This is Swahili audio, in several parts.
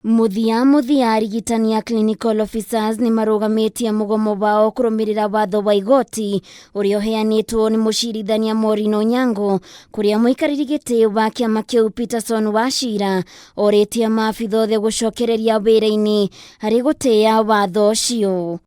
Mũthia mũthia, arigitani a clinical officers nĩ marũgamĩtie mũgomo wao kũrũmĩrĩra watho wa igoti ũrĩa ũheanĩtwo nĩ mũcirithania Maureen Onyango, kũrĩa mũikarĩri gĩtĩ wa kĩama kĩu Peterson Wachira orĩtie maabitha othe gũcokereria wĩra-inĩ harĩ gũtĩĩa watho ũcio.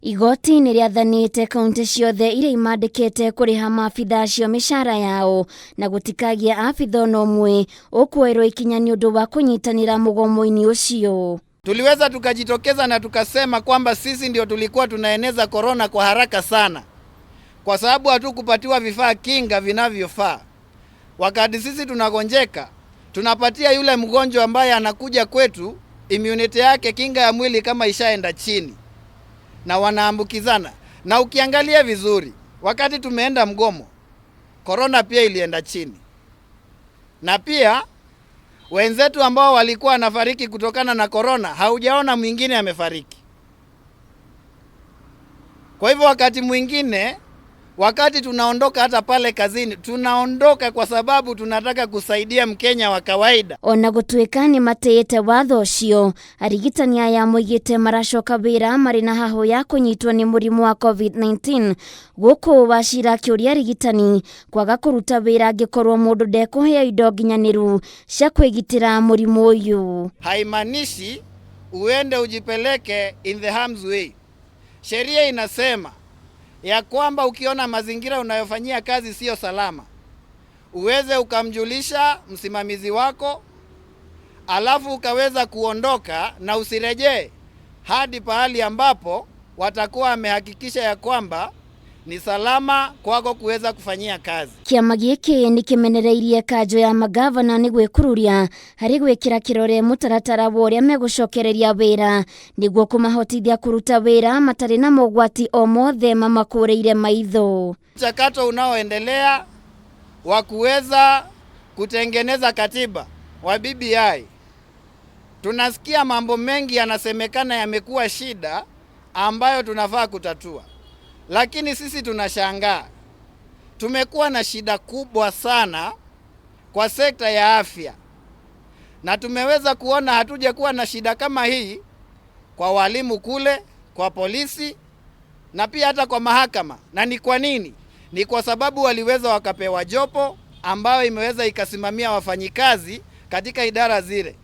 Igoti nĩ rĩathanĩte kaunti ciothe iria imandĩkĩte kũrĩha maabitha acio mĩcara yao na gũtikagia abitha ona ũmwe ũkuoerwo ikinya nĩ ũndũ wa kũnyitanĩra mũgomo-inĩ ũcio. Tuliweza tukajitokeza na tukasema kwamba sisi ndio tulikuwa tunaeneza korona kwa haraka sana, kwa sababu hatukupatiwa vifaa kinga vinavyofaa. Wakati sisi tunagonjeka, tunapatia yule mgonjwa ambaye anakuja kwetu immunity yake, kinga ya mwili kama ishaenda chini, na wanaambukizana. Na ukiangalia vizuri, wakati tumeenda mgomo, korona pia ilienda chini, na pia wenzetu ambao walikuwa wanafariki kutokana na korona, haujaona mwingine amefariki. Kwa hivyo wakati mwingine, wakati tunaondoka hata pale kazini, tunaondoka kwa sababu tunataka kusaidia Mkenya wa kawaida. Ona gũtuĩka nĩ matĩĩte watho ũcio, arigitani aya moigĩte maracoka wĩra marĩ na hahũ ya kũnyitwo nĩ mũrimũ wa COVID-19, gũkũ Wachira akĩũria arigitani kwaga kũruta wĩra angĩkorwo mũndũ ndekũheo indo nginyanĩru cia kwĩgitĩra mũrimũ ũyũ. Haimaanishi uende ujipeleke in the harm's way. Sheria inasema ya kwamba ukiona mazingira unayofanyia kazi siyo salama, uweze ukamjulisha msimamizi wako, alafu ukaweza kuondoka na usirejee hadi pahali ambapo watakuwa wamehakikisha ya kwamba ni salama kwako kuweza kufanyia kazi. Kĩama gĩkĩ nĩ kĩmenereirie kanjũ ya magavana nĩ gwĩkururia harĩ gwĩkĩra kĩrore mũtaratara wa ũrĩa megũcokereria wĩra nĩguo kũmahotithia kũruta wĩra matarĩ na mogwati o mothe mamakũrĩire maitho. Mchakato unaoendelea wa kuweza kutengeneza katiba wa BBI, tunasikia mambo mengi yanasemekana yamekuwa shida ambayo tunafaa kutatua, lakini sisi tunashangaa. Tumekuwa na shida kubwa sana kwa sekta ya afya, na tumeweza kuona hatujakuwa na shida kama hii kwa walimu kule, kwa polisi na pia hata kwa mahakama. Na ni kwa nini? Ni kwa sababu waliweza wakapewa jopo ambayo imeweza ikasimamia wafanyikazi katika idara zile.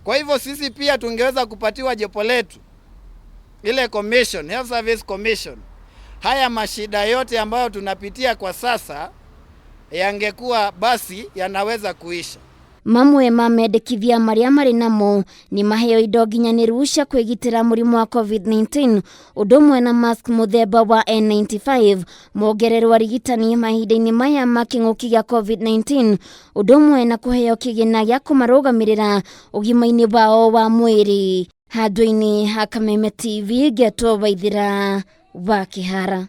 Kwa hivyo sisi pia tungeweza kupatiwa jopo letu, ile commission, Health Service Commission. Haya mashida yote ambayo tunapitia kwa sasa yangekuwa basi yanaweza kuisha. Mamwe ma mendekithia marĩa marĩ namo nĩ maheo indo nginyanĩru cia kwĩgitĩra mũrimũ wa COVID-19, ũndũ ũmwe na mask mũthemba wa N95, mongererwo arigitani mahinda-inĩ maya ma kĩng'ũki gĩa COVID-19, ũndũ ũmwe na kũheo kĩgĩna gĩa kũmarũgamĩrĩra ũgima-inĩ wao wa mwĩrĩ. Handũ-inĩ ha Kameme TV, ngetwo Waithĩra wa Kĩhara.